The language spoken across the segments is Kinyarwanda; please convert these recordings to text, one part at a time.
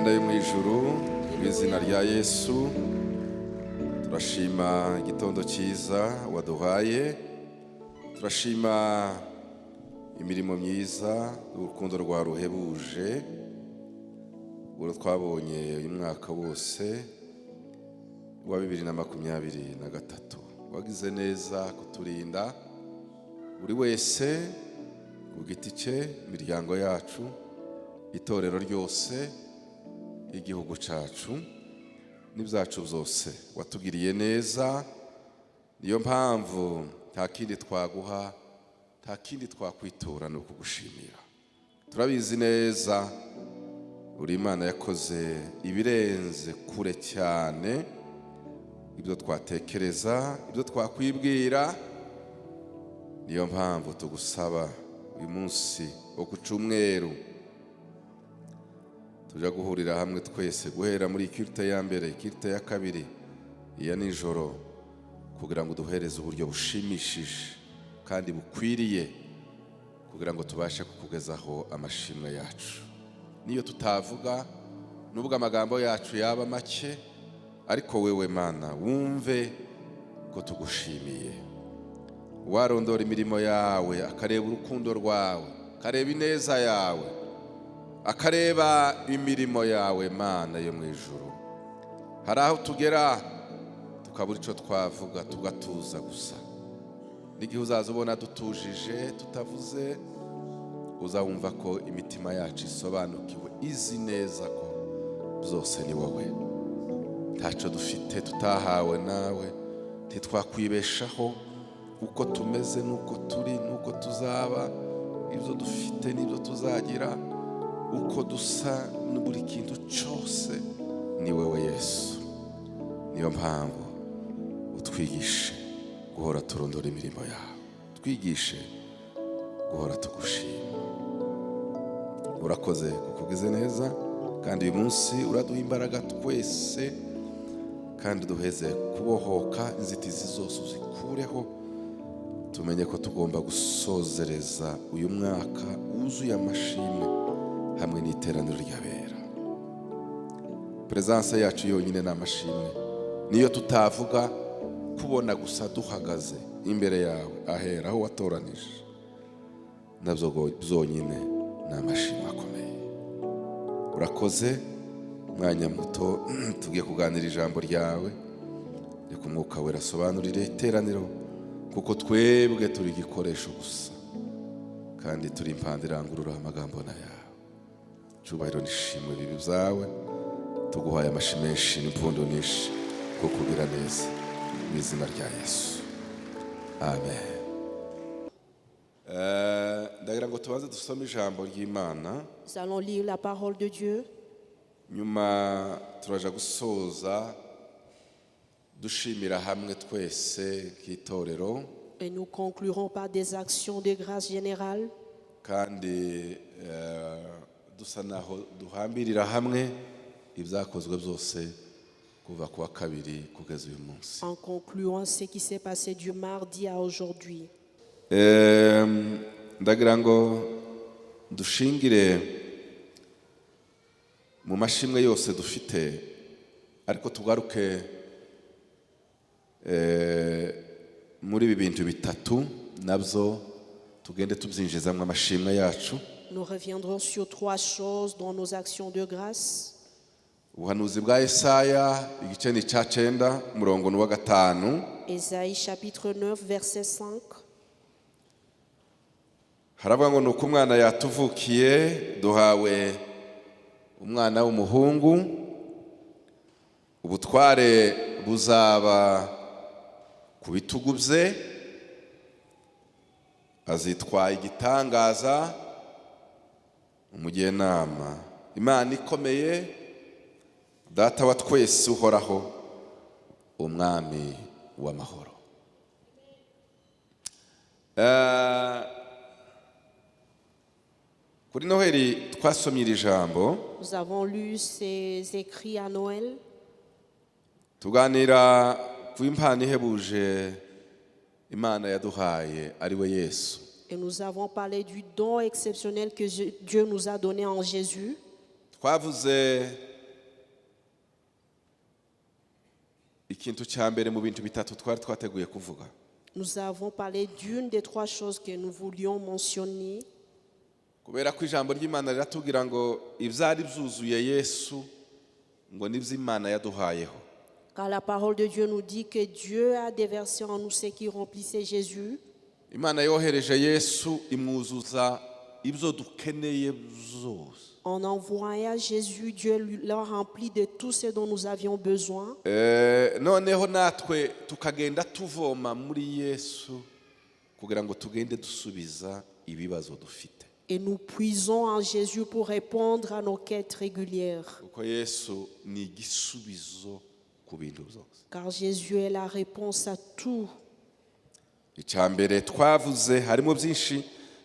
Mana yo mu ijuru, mu izina rya Yesu, turashima igitondo cyiza waduhaye, turashima imirimo myiza, urukundo rwawe ruhebuje urwo twabonye uyu mwaka wose wa 2023. Wagize neza kuturinda, buri wese ku giti cye, imiryango yacu, itorero ryose, igihugu cyacu n'ibyacu byose. Watugiriye neza, niyo mpamvu nta kindi twaguha, nta kindi twakwitura, ni ukugushimira. Turabizi neza, uri Imana yakoze ibirenze kure cyane ibyo twatekereza, ibyo twakwibwira. Niyo mpamvu tugusaba uyu munsi wo ku cyumweru tujya guhurira hamwe twese, guhera muri culte ya mbere, culte ya kabiri, iya nijoro, kugira ngo duhereze uburyo bushimishije kandi bukwiriye kugira ngo tubashe kukugezaho amashimwe yacu. Niyo tutavuga, nubwo amagambo yacu yaba make, ariko wewe Mana wumve ko tugushimiye. Warondora imirimo yawe, akareba urukundo rwawe, akareba ineza yawe, akareba imirimo yawe, Mana yo mu ijuru, hari aho tugera tukabura icyo twavuga, tugatuza gusa. N'igihe uzaza ubona dutujije tutavuze, uzawumva ko imitima yacu isobanukiwe, izi neza ko byose ni wowe. Ntacyo dufite tutahawe nawe. Ntitwakwibeshaho uko tumeze n'uko turi n'uko tuzaba. Ibyo dufite n'ibyo tuzagira, uko dusa, buri kintu cyose ni wowe Yesu. Niyo mpamvu utwigishe guhora turondora imirimo yawe, twigishe guhora tugushima. Urakoze kuko ugize neza, kandi uyu munsi uraduha imbaraga twese, kandi duheze kubohoka inzitizi zose, uzikureho, tumenye ko tugomba gusozereza uyu mwaka wuzuye amashimwe hamwe n'iteraniro ry'abera. Présence yacu yonyine ni amashimwe, niyo tutavuga. Kubona gusa duhagaze imbere yawe ahera aho watoranije, nabyo byonyine ni amashimwe akomeye. Urakoze. Mwanya muto tugiye kuganira ijambo ryawe, reka Umwuka Wera asobanurire iteraniro, kuko twebwe turi igikoresho gusa kandi turi impande irangurura amagambo na yawe. Cyubahiro n'ishimwe bibi byawe. Tuguhaye amashi menshi n'impundu nyinshi ko kugira neza, mu izina rya Yesu, amen. Ndagira ngo tubanze dusome ijambo ry'Imana. Nous allons lire la parole de Dieu. Nyuma turaja gusoza dushimira hamwe twese nk'itorero. Et nous conclurons par des actions de grâce générale. Kandi dusa naho duhambirira hamwe ibyakozwe byose kuva ku wa kabiri kugeza uyu munsi. En concluant ce qui s'est passé du mardi à aujourd'hui. Ndagira ngo dushingire mu mashimwe yose dufite, ariko tugaruke muri ibi bintu bitatu, nabyo tugende tubyinjizamo amashimwe yacu. Nous reviendrons sur trois choses dans nos actions de grâce. Ubuhanuzi bwa Yesaya, igice ni icya 9, umurongo ni uwa 5. Ésaïe chapitre 9, verset 5. Haravuga ngo: "Ni uko umwana yatuvukiye, duhawe umwana w'umuhungu, ubutware buzaba ku bitugu bye, azitwa Igitangaza, Umujyanama, Imana ikomeye, Data wa twese uhoraho, Umwami w'amahoro." Kuri Noheli twasomye iri jambo. Nous avons lu ces écrits à Noël. Tuganira ku impano ihebuje Imana yaduhaye, ari we Yesu. Et nous avons parlé du don exceptionnel que Dieu nous a donné en Jésus. Twavuze Ikintu cya mbere mu bintu bitatu twari twateguye kuvuga. Nous avons parlé d'une des trois choses que nous voulions mentionner. Kubera ko ijambo ry'Imana riratubwira ngo ibyari byuzuye Yesu ngo nibyo Imana yaduhayeho. Car la parole de Dieu nous dit que Dieu a déversé en nous ce qui remplissait Jésus. Imana yohereje Yesu imwuzuza ibyo dukeneye byose. En envoyant Jésus, Dieu l'a rempli de tout ce dont nous avions besoin. Eh, noneho natwe tukagenda tuvoma muri Yesu kugira ngo tugende dusubiza ibibazo dufite. Et nous puisons en Jésus pour répondre à nos quêtes régulières. Kuko Yesu ni igisubizo ku bintu byose. Car Jésus est la réponse à tout. Icya mbere twavuze harimo byinshi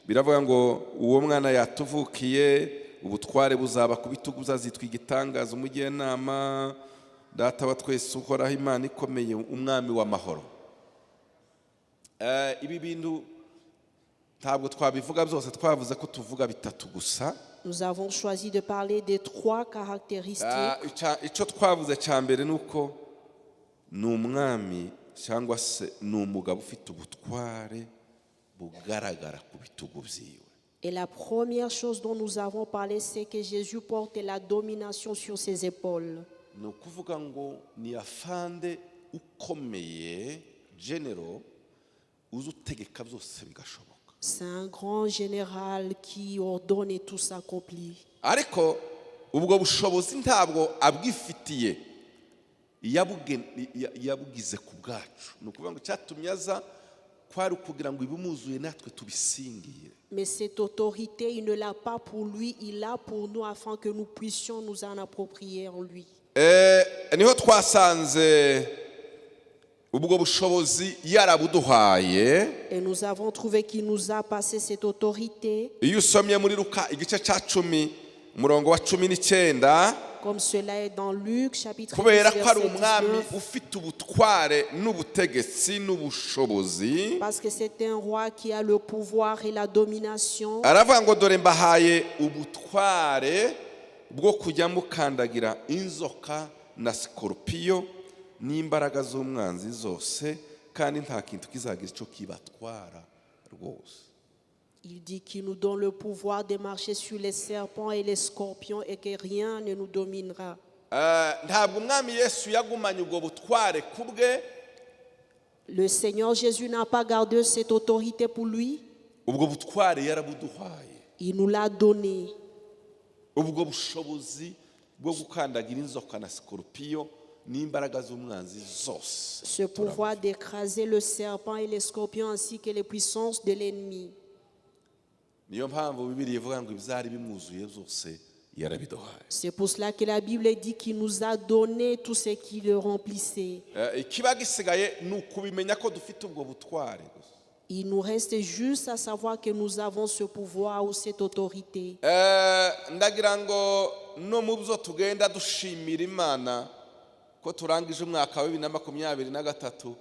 biravuga ngo uwo mwana yatuvukiye ubutware buzaba ku bitugu azitwa igitangaza umujyanama data wa twese uhoraho Imana ikomeye umwami w'amahoro. Eh, ibi bintu ntabwo twabivuga byose twavuze ko tuvuga bitatu gusa. Nous avons choisi de parler des trois caractéristiques. Ah, icyo twavuze cya mbere ni uko ni umwami cyangwa se ni umugabo ufite ubutware bugaragara ku bitugu byiwe. Et la première chose dont nous avons parlé, c'est que Jésus porte la domination sur ses épaules. Ni ukuvuga ngo ni afande ukomeye général uzi utegeka byose bigashoboka. C'est un grand général qui ordonne et tout s'accomplit. Ariko ubwo bushobozi ntabwo abwifitiye yabugize ku bwacu ni ukuvuga ngo icyatumye aza kwari ukugira ngo ibimuzuye natwe tubisingiye. Mais cette autorité, il ne l'a pas pour lui, il l'a pour nous afin que nous puissions nous en approprier en lui. Eh, niho twasanze ubwo bushobozi yarabuduhaye. Et nous avons trouvé qu'il nous a passé cette autorité, Iyo usomye muri Luka igice cya 10 umurongo wa 19, comme cela est dans Luc chapitre 10, kubera ko ari verset umwami 19, ufite ubutware n'ubutegetsi n'ubushobozi, parce que c'est un roi qui a le pouvoir et la domination. Aravuga ngo dore mbahaye ubutware bwo kujya mukandagira inzoka na sikoropiyo n'imbaraga z'umwanzi zose kandi nta kintu kizagira icyo kibatwara rwose. Il dit qu'il nous donne le pouvoir de marcher sur les serpents et les scorpions et que rien ne nous dominera. Eh, ntabwo umwami Yesu yagumanye ubwo butware ku bwe. Le Seigneur Jésus n'a pas gardé cette autorité pour lui, Ubwo butware yarabuduhaye. Il nous l'a donné. Ubwo bushobozi bwo gukandagira inzoka na sikoropiyo n'imbaraga z'umwanzi zose. Ce pouvoir d'écraser le serpent et les scorpions ainsi que les puissances de l'ennemi. Niyo mpamvu Bibiliya ivuga ngo ibyari bimwuzuye byose yarabiduhaye. C'est pour cela que la Bible dit qu'il nous a donné tout ce qui le remplissait. Eh, ikiba gisigaye ni ukubimenya ko dufite ubwo butware gusa. Il nous reste juste à savoir que nous avons ce pouvoir ou cette autorité. Eh, ndagira ngo no mu byo tugenda dushimira Imana ko turangije umwaka wa 2023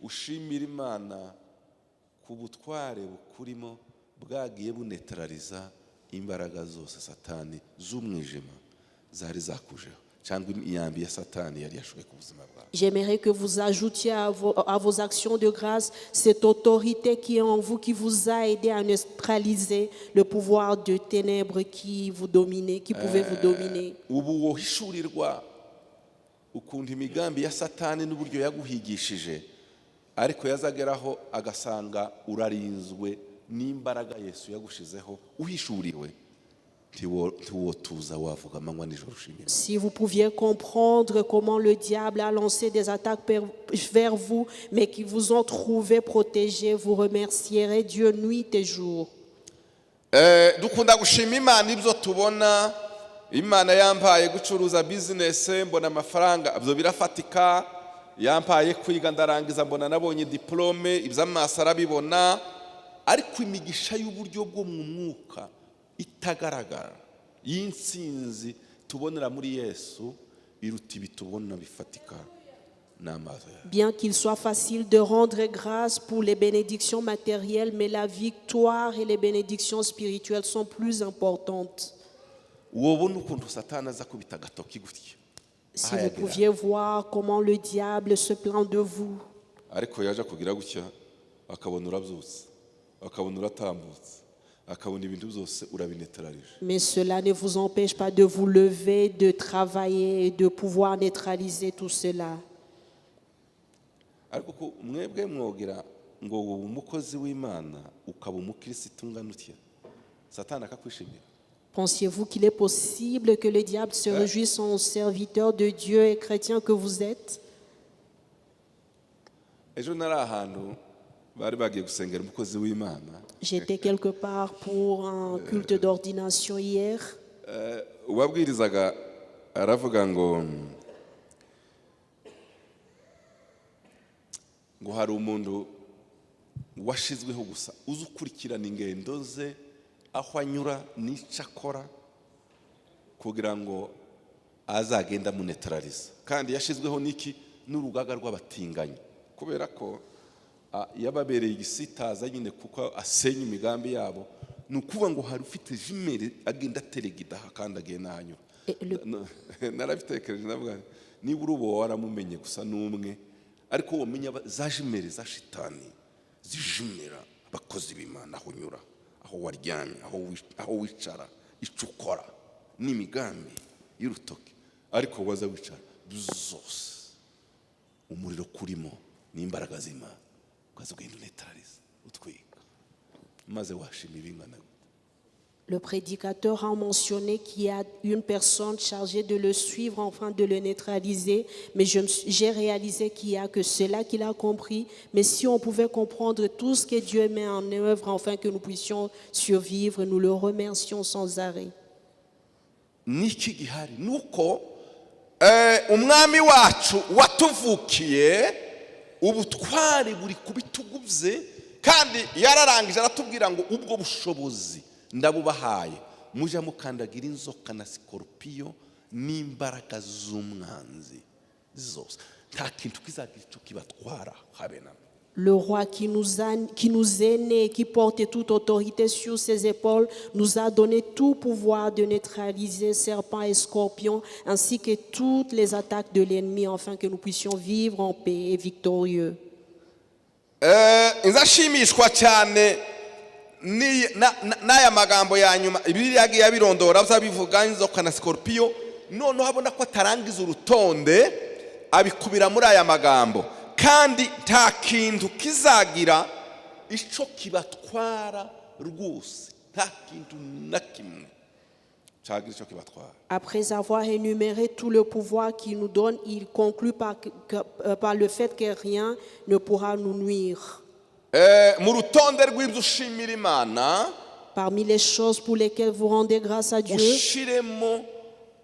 ushimira Imana ku butware bukurimo bwagiye bunetarariza imbaraga zose satani z'umwijima zari zakujeho cyangwa imyambi ya satani yari yashoye ku buzima bwawe. J'aimerais que vous ajoutiez à vos actions de grâce cette autorité qui est en vous, qui vous a aidé à neutraliser le pouvoir de ténèbres qui vous dominait, qui pouvait vous dominer. Ubu wohishurirwa ukuntu imigambi ya satani n'uburyo yaguhigishije ariko yazageraho agasanga urarinzwe n'imbaraga Yesu yagushizeho uhishuriwe ntiwotuza wavuga amanywa nijoro ushimira. Si vous pouviez comprendre comment le diable a lancé des attaques vers vous, mais qui vous ont trouvé protégés, vous remercierez Dieu nuit et jour. Eh, dukunda gushima Imana ibyo tubona Imana yampaye gucuruza business mbona amafaranga ibyo birafatika yampaye kwiga ndarangiza mbona nabonye diplôme iby'amaso arabibona ariko imigisha y'uburyo bwo mu mwuka itagaragara y'insinzi tubonera muri Yesu iruta ibi tubona bifatika n'amaso yacu. Bien qu'il soit facile de rendre grâce pour les bénédictions matérielles, mais la victoire et les bénédictions spirituelles sont plus importantes. Wobona ukuntu satani aza kubita agatoki gutya. Si vous Ahayagira. Pouviez voir comment le diable se plaint de vous. Ariko yaje kugira gutya akabona urabyutse, akabona uratambutse, akabona ibintu byose urabinetararije. Mais cela ne vous empêche pas de vous lever, de travailler et de pouvoir neutraliser tout cela. Ariko ko mwebwe mwogira ngo uba umukozi w'Imana ukaba umukirisitu ungana utya, Satani akakwishimira? Pensiez-vous qu'il est possible que le diable se réjouisse en serviteur de Dieu et chrétien que vous êtes? Ejo nari ahantu bari bagiye gusengera umukozi w'Imana. J'étais quelque part pour un culte d'ordination hier. Uwabwirizaga aravuga ngo hari umuntu washizweho gusa uzi ukurikirana ingendo ze, aho anyura n'icyo akora, kugira ngo azagende amunetarariza. Kandi yashyizweho n'iki? N'urugaga rw'abatinganyi, kubera ko yababereye igisitaza nyine, kuko asenya imigambi yabo. Ni ukuvuga ngo hari ufite jumelles agenda ateregidaha kandi agenda ahanyura. Narabitekereje, ndavuga nti, niba uri uwo waramumenye gusa n'umwe, ariko wamenya za jumelles za shitani zijumira abakozi b'Imana, aho unyura, aho waryamye, aho wicara, icyo ukora n'imigambi y'urutoki, ariko waza wicara zose umuriro kurimo n'imbaraga z'Imana, ukaza ugenda unetarariza utwika, maze washima ibingana gute? Le prédicateur a mentionné qu'il y a une personne chargée de le suivre afin de le neutraliser, mais j'ai réalisé qu'il n'y a que cela qu'il a compris. Mais si on pouvait comprendre tout ce que Dieu met en œuvre afin que nous puissions survivre, nous le remercions sans arrêt. Niki gihari nuko umwami wacu watuvukiye, ubutware buri ku bitugu bye, kandi yararangije aratubwira ngo ubwo bushobozi ndabubahaye, mujya mukandagira inzoka na sikoropiyo n'imbaraga z'umwanzi zose, nta kintu kizagira icyo kibatwara habe na. Le roi qui nous est né, qui porte toute autorité sur ses épaules, nous a donné tout pouvoir de neutraliser serpents et scorpions, ainsi que toutes les attaques de l'ennemi, afin que nous puissions vivre en paix et victorieux. Nzashimishwa cyane n'aya magambo ya nyuma. Bibiliya yagiye abirondora bivuga inzoka na sikoropiyo, noneho abona ko atarangiza urutonde, abikubira muri aya magambo: kandi nta kintu kizagira icyo kibatwara rwose, nta kintu na kimwe cyagira icyo kibatwara. Après avoir énuméré tout le pouvoir qu'il nous donne, il conclut par le fait que rien ne pourra nous nuire. Mu rutonde rw'ibyo ushimira Imana, Parmi les choses pour lesquelles vous rendez grâce à Dieu, ushiremo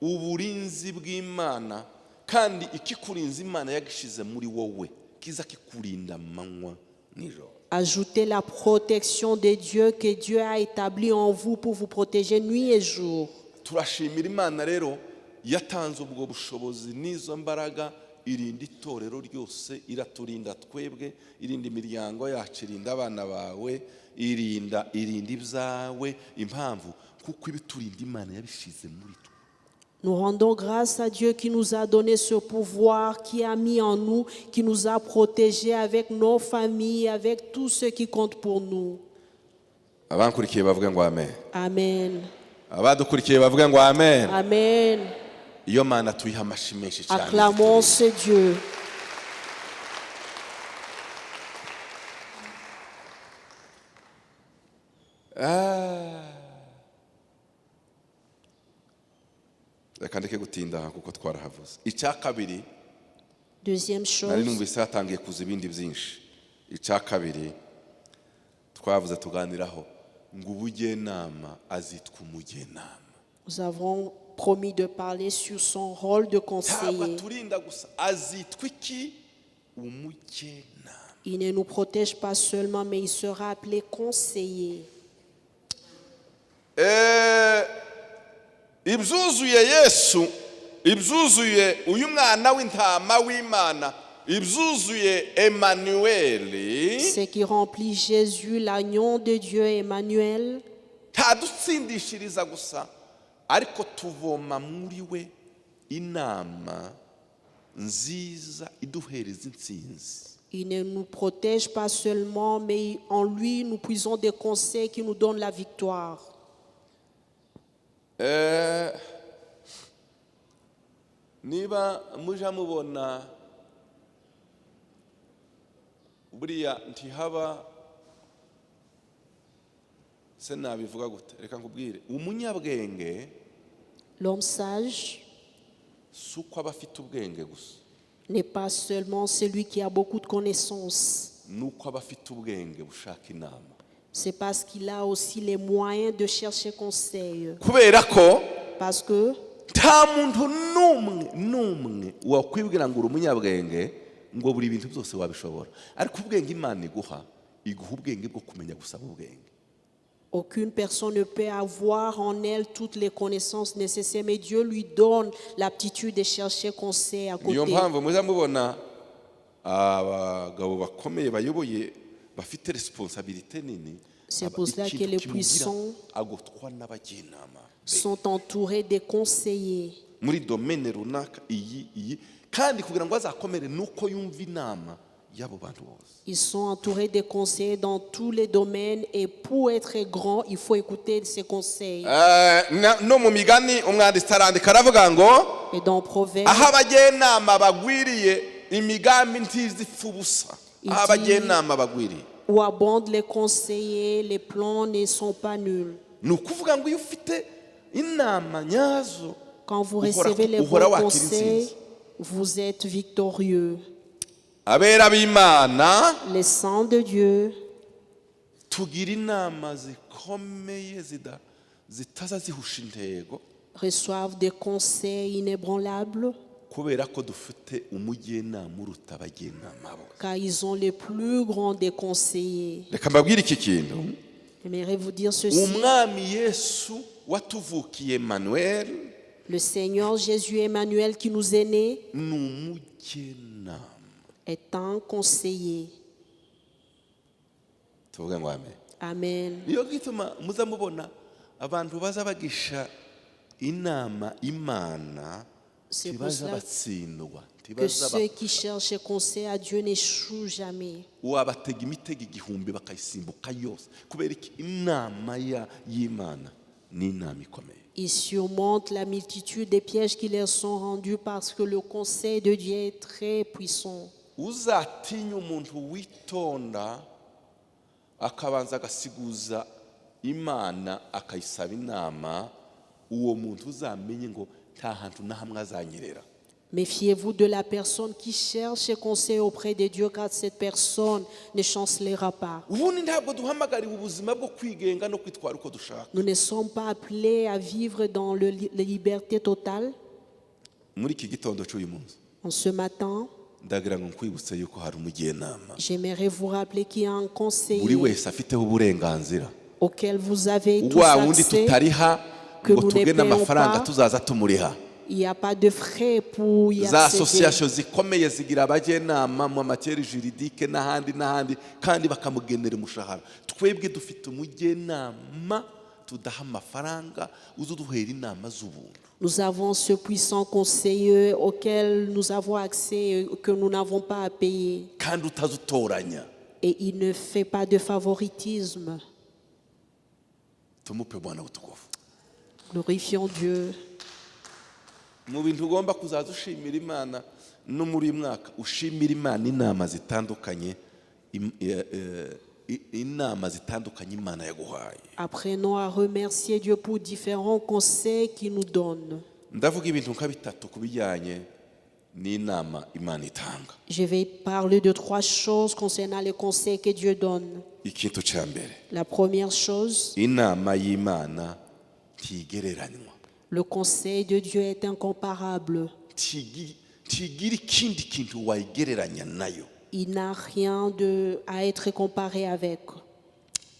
uburinzi bw'Imana, kandi ikikurinze Imana yagishize muri wowe, kiza kikurinda amanywa nijoro. Ajoutez la protection de Dieu que Dieu a établie en vous pour vous protéger nuit et jour. Turashimira Imana rero yatanze ubwo bushobozi n'izo mbaraga, irinda itorero ryose, iraturinda twebwe, irinda imiryango yacu, irinda abana bawe, irinda ibyawe. Impamvu kuko ibiturinda Imana yabishize muri twe. Nous rendons grâce à Dieu qui nous a donné ce pouvoir, qui a mis en nous, qui nous a protégés avec nos familles, avec tout ce qui compte pour nous. Abankurikiye bavuge ngo amen. Amen. Abadukurikiye bavuge ngo amen. Amen. Iyo Mana tuyiha amashi menshi cyane. Acclamons ce Dieu. Ah. Reka ndeke gutinda aha kuko twarahavuze. Icya kabiri, Deuxième nari chose, numvise hatangiye kuza ibindi byinshi. Icya kabiri twavuze tuganiraho ngo ubujyenama, azitwa umujyenama. Nous avons promis de parler sur son rôle de Ntabwo conseiller. aturinda gusa, azitwa iki? Umujyenama. Il ne nous protège pas seulement, mais il sera appelé conseiller. Ibyuzuye Yesu, ibyuzuye uyu mwana w'intama w'Imana, ibyuzuye Emanuweli, Ce qui remplit Jésus, l'agneau de Dieu, Emmanuel, ntadutsindishiriza gusa, ariko tuvoma muri we Inama nziza iduhereza intsinzi. Il ne nous protège pas seulement, mais en lui, nous puisons des conseils qui nous donnent la victoire. Niba muja mubona buriya ntihaba se nabivuga gute, reka nkubwire umunyabwenge L'homme sage si uko aba afite ubwenge gusa, n'est pas seulement celui qui a beaucoup de connaissances. Ni uko aba afite ubwenge bushaka inama. C'est parce qu'il a aussi les moyens de chercher conseil. Kubera ko Parce que nta muntu n'umwe n'umwe wakwibwira ngo uri umunyabwenge ngo buri bintu byose wabishobora, ariko ubwenge Imana iguha iguha ubwenge bwo kumenya gusaba ubwenge. Aucune personne ne peut avoir en elle toutes les connaissances nécessaires, mais Dieu lui donne l'aptitude de chercher conseil à Niyo côté. Mpamvu mujya mubona abagabo bakomeye bayoboye bafite responsabilité nini C'est pour cela ikintu que les kimugira puissants agotwa n'abajyanama be. sont entourés des conseillers. Muri domaine runaka iyi iyi kandi kugira ngo azakomere ni uko yumva inama y'abo bantu bose. Ils sont entourés des conseillers dans tous les domaines et pour être grand, il faut écouter ces conseils. No mu migani umwanditsi arandika aravuga ngo Et dans Proverbes, aho abajyanama bagwiriye imigambi ntizipfa ubusa. Il Aho abajyanama bagwiriye. Où abondent les conseillers, les plans ne sont pas nuls. Ni ukuvuga ngo iyo ufite inama nyazo Quand vous uhora recevez les uhora bons wakira conseils, intsinzi. Vous êtes victorieux. Abera b'Imana Les saints de Dieu tugira inama zikomeye zida zitaza zihusha intego reçoivent des conseils inébranlables kubera ko dufite umujyanama uruta abajyanama bose. Car ils ont les plus grands des conseillers. Reka mbabwire iki kintu. J'aimerais vous dire ceci. Umwami Yesu watuvukiye Emmanuel Le Seigneur Jésus Emmanuel qui nous est né ni umujyanama. Est un conseiller. Tuvuge ngo amen. Amen. Niyo gituma muza mubona abantu baza bagisha inama Imana C'est pour ntibaza cela batsindwa que ntibaza ceux qui cherchent conseil à Dieu n'échouent jamais. Wabatega imitego igihumbi bakayisimbuka yose kubera iki? Inama ya y'Imana ni inama ikomeye. Ils surmontent la multitude des pièges qui leur sont rendus parce que le conseil de Dieu est très puissant. Uzatinya umuntu witonda akabanza agasiguza Imana akayisaba inama, uwo muntu uzamenye ngo nta hantu na hamwe azanyerera. Méfiez-vous de la personne qui cherche conseil auprès de Dieu, car cette personne ne chancellera pas. Ubundi ntabwo duhamagariwe ubuzima bwo kwigenga no kwitwara uko dushaka. Nous ne sommes pas appelés à vivre dans la liberté totale. Muri iki gitondo cy'uyu munsi En ce matin, ndagira ngo nkwibutse yuko hari umujyanama j'aimerais vous rappeler qu'il y a un buri conseiller wese afiteho uburenganzira auquel vous avez tous wa wundi accès. tutariha Que ngo nous ne tugene payons amafaranga pas. Tuzaza tumuriha. Il n'y a pas de frais pour y Za accéder. association zikomeye zigira abajyanama mu matière juridique n'ahandi n'ahandi kandi bakamugenera umushahara. Twebwe dufite umujyanama tudaha amafaranga uza uduhera inama z'ubuntu. Nous avons ce puissant conseiller auquel nous avons accès et que nous n'avons pas à payer. Kandi utazutoranya. Et il ne fait pas de favoritisme. Tumupe Bwana utukufu. Glorifions Dieu. Mu bintu ugomba kuzaza ushimira Imana no muri uyu mwaka ushimira Imana inama zitandukanye inama zitandukanye Imana yaguhaye. Apprenons à remercier Dieu pour différents conseils qu'il nous donne. Ndavuga ibintu nka bitatu ku bijyanye n'inama Imana itanga. Je vais parler de trois choses concernant les conseils que Dieu donne. Ikintu cya mbere, La première chose, inama y'Imana ntigereranywa. Le conseil de Dieu est incomparable. Ntigira ikindi kintu wayigereranya nayo. Il n'a rien à être comparé avec.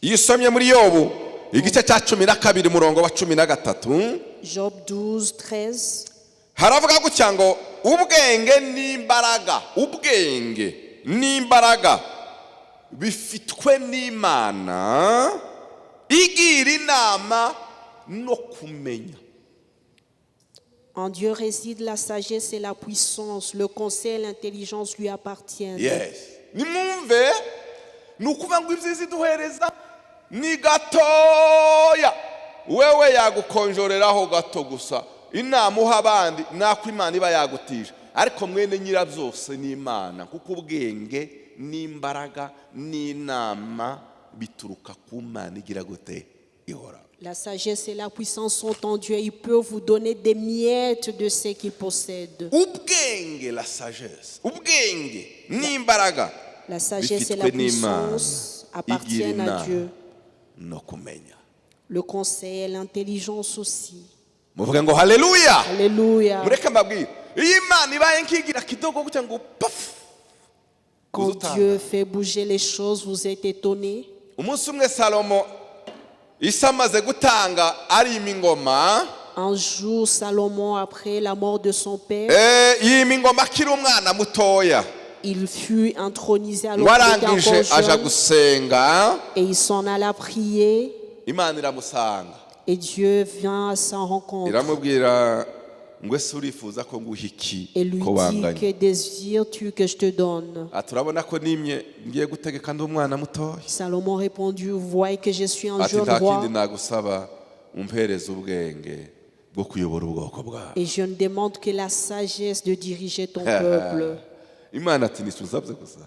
Iyo usomye muri Yobu igice cya 12 umurongo wa 13, Job 12, 13. Haravuga gutya ngo ubwenge n'imbaraga ubwenge n'imbaraga bifitwe n'Imana igira inama no kumenya. En Dieu réside la sagesse et la puissance. Le conseil et l'intelligence lui appartiennent. Yes, nimwumve, ni ukuvuga ngo ibyiza iduhereza ni gatoya, wewe yagukonjoreraho gato gusa. Inama uha abandi nako Imana iba yagutije, ariko mwene nyirabyose ni Imana, kuko ubwenge n'imbaraga n'inama bituruka ku Mana igira gute? Ihora. La sagesse et la puissance sont en Dieu. Il peut vous donner des miettes de ce qu'il possède. Ubwenge, la sagesse, ubwenge n'imbaraga La sagesse et la bifitwe n'Imana puissance igira appartiennent à inama Dieu. No kumenya. Le conseil et l'intelligence aussi. Muvuge ngo haleluya. Alléluia. Mureke mbabwire, iyo Imana ibaye nkigira kidogo gutya ngo pafu. Quand Uzutanga. Dieu fait bouger les choses, vous êtes étonnés. Umunsi umwe Salomo isi amaze gutanga arima ingoma. Un jour, Salomon, après la mort de son père, Eh, yima ingoma akiri umwana mutoya. Il fut intronisé alors Ngo qu'il était arangije encore aja jeune. Gusenga. Et il s'en alla prier. Imana iramusanga. Et Dieu vient à sa rencontre Iramubwira ngo ese urifuza ko nguha iki et lui ko dit: wanganye? Que désires-tu que je te donne? Ah, turabona ko nimye ngiye gutegeka ndi umwana mutoya. Salomon répondit: Vous voyez que je suis un Ati jeune nta roi kindi nagusaba, umpereze ubwenge bwo kuyobora ubwoko bwawe. Et je ne demande que la sagesse de diriger ton peuple. Imana ati nisuzabye gusa,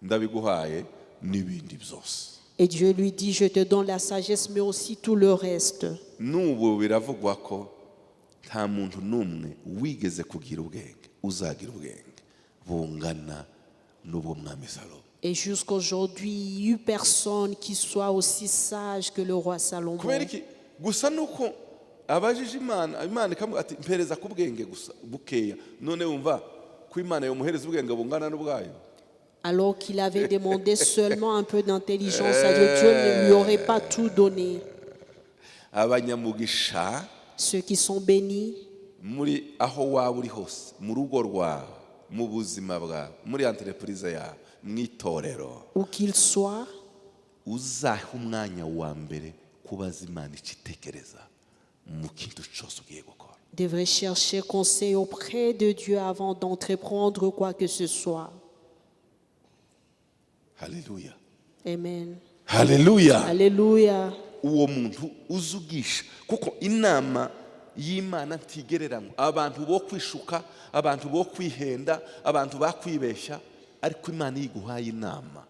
ndabiguhaye n'ibindi byose. Et Dieu lui dit: Je te donne la sagesse, mais aussi tout le reste. N'ubu biravugwa ko nta muntu n'umwe wigeze kugira ubwenge uzagira ubwenge bungana n'ubwo mwami Salomo. Et jusqu'aujourd'hui, il n'y eut personne qui soit aussi sage que le roi Salomon. Kubera iki? Gusa nuko abajije Imana, Imana ikamubwira ati mpereza ku bwenge gusa bukeya, none wumva ko Imana yomuhereza ubwenge bungana n'ubwayo? Alors qu'il avait demandé seulement un peu d'intelligence à Dieu, Dieu ne lui aurait pas tout donné. Abanyamugisha Ceux qui sont bénis, muri aho waba uri hose, mu rugo rwawe, mu buzima bwawe, muri entreprise yawe, mu itorero, où qu'ils soient, uzahe umwanya wa mbere kubaza Imana icyo itekereza mu kintu cyose ugiye gukora. Devraient chercher conseil auprès de Dieu avant d'entreprendre quoi que ce soit. Haleluya. Amen. Haleluya. Alléluia. Uwo muntu uzugisha, kuko inama y'Imana ntigereranywa. Abantu bo kwishuka, abantu bo kwihenda, abantu bakwibeshya, ariko Imana iyo iguhaye inama